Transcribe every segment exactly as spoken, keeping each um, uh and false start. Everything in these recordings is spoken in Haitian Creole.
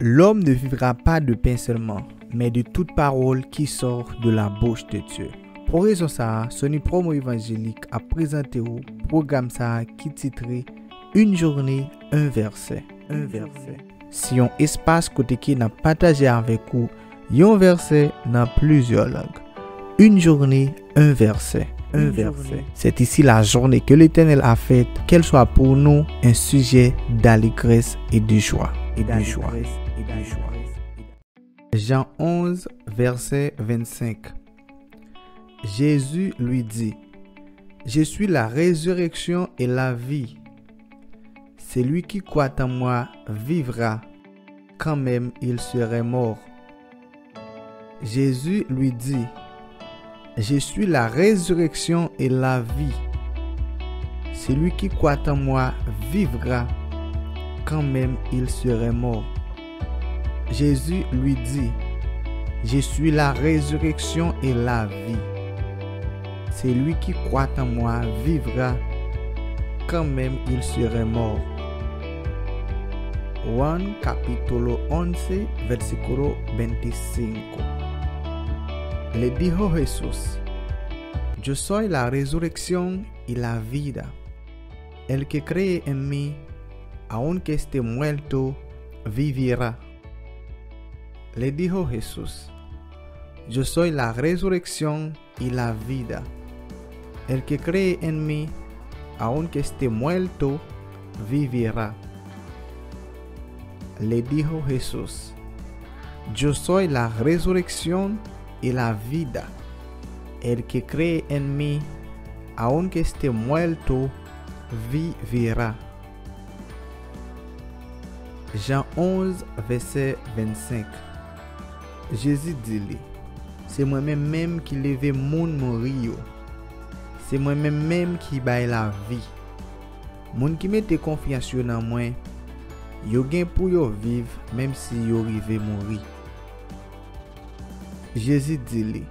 L'homme ne vivra pas de pain seulement, mais de toute parole qui sort de la bouche de Dieu. Pou rezon sa a, Sony Promo Evangelik ap prezante w pwogram sa a ki titre Une journée, un verset. Un verset. Se yon espas kote ke n ap pataje avèk ou yon vèsè nan plizyè lang. Une journée, un verset. Un verset. C'est ici la journée que l'Éternel a faite, qu'elle soit pour nous un sujet d'allégresse et de joie. Et de joie. Jean onze, verset vingt-cinq. Jésus lui dit, Je suis la résurrection et la vie. Celui qui croit en moi vivra, quand même il serait mort. Jésus lui dit, Je suis la résurrection et la vie. Celui qui croit en moi vivra, quand même il serait mort. Jésus lui dit, Je suis la résurrection et la vie. Celui qui croit en moi vivra, quand même il serait mort. Juan capítulo once, versículo veinticinco. Le dijo Jesús, Yo soy la resurrección y la vida. El que cree en mí, aunque esté muerto, vivirá. Le dijo Jesús, Yo soy la resurrección y la vida. El que cree en mí, aunque esté muerto, vivirá. Le dijo Jesús, Yo soy la resurrección y la vida. El que cree en mí, aunque esté muerto, vivirá. Jan onz, vèsè vennsenk. Jezi di li, Se mwen menm menm ki leve moun mouri yo. Se mwen menm menm ki bay lavi. Moun ki mete konfyans yo nan mwen, yo gen pou yo viv menm si yo rive mouri. Jezi di li,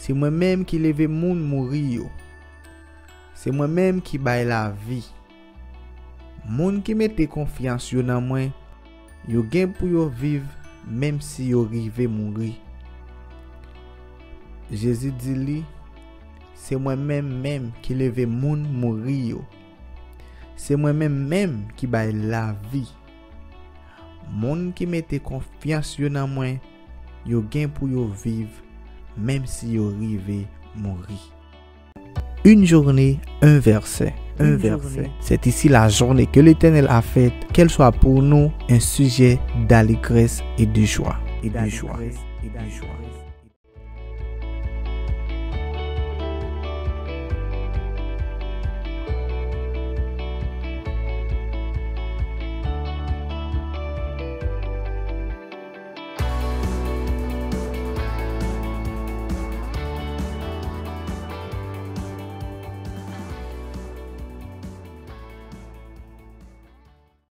Se mwen menm ki leve moun mouri yo. Se mwen menm ki bay lavi. Moun ki mete konfyans yo nan mwen, yo gen pou yo viv menm si yo rive mouri. Jezi di li, Se mwen menm menm ki leve moun mouri yo. Se mwen menm menm ki bay lavi. Moun ki mete konfyans yo nan mwen, yo gen pou yo viv menm si yo rive mouri. Une journée, un verset. Un verset. C'est ici la journée que l'Éternel a faite, qu'elle soit pour nous un sujet d'allégresse et de joie. Et de joie.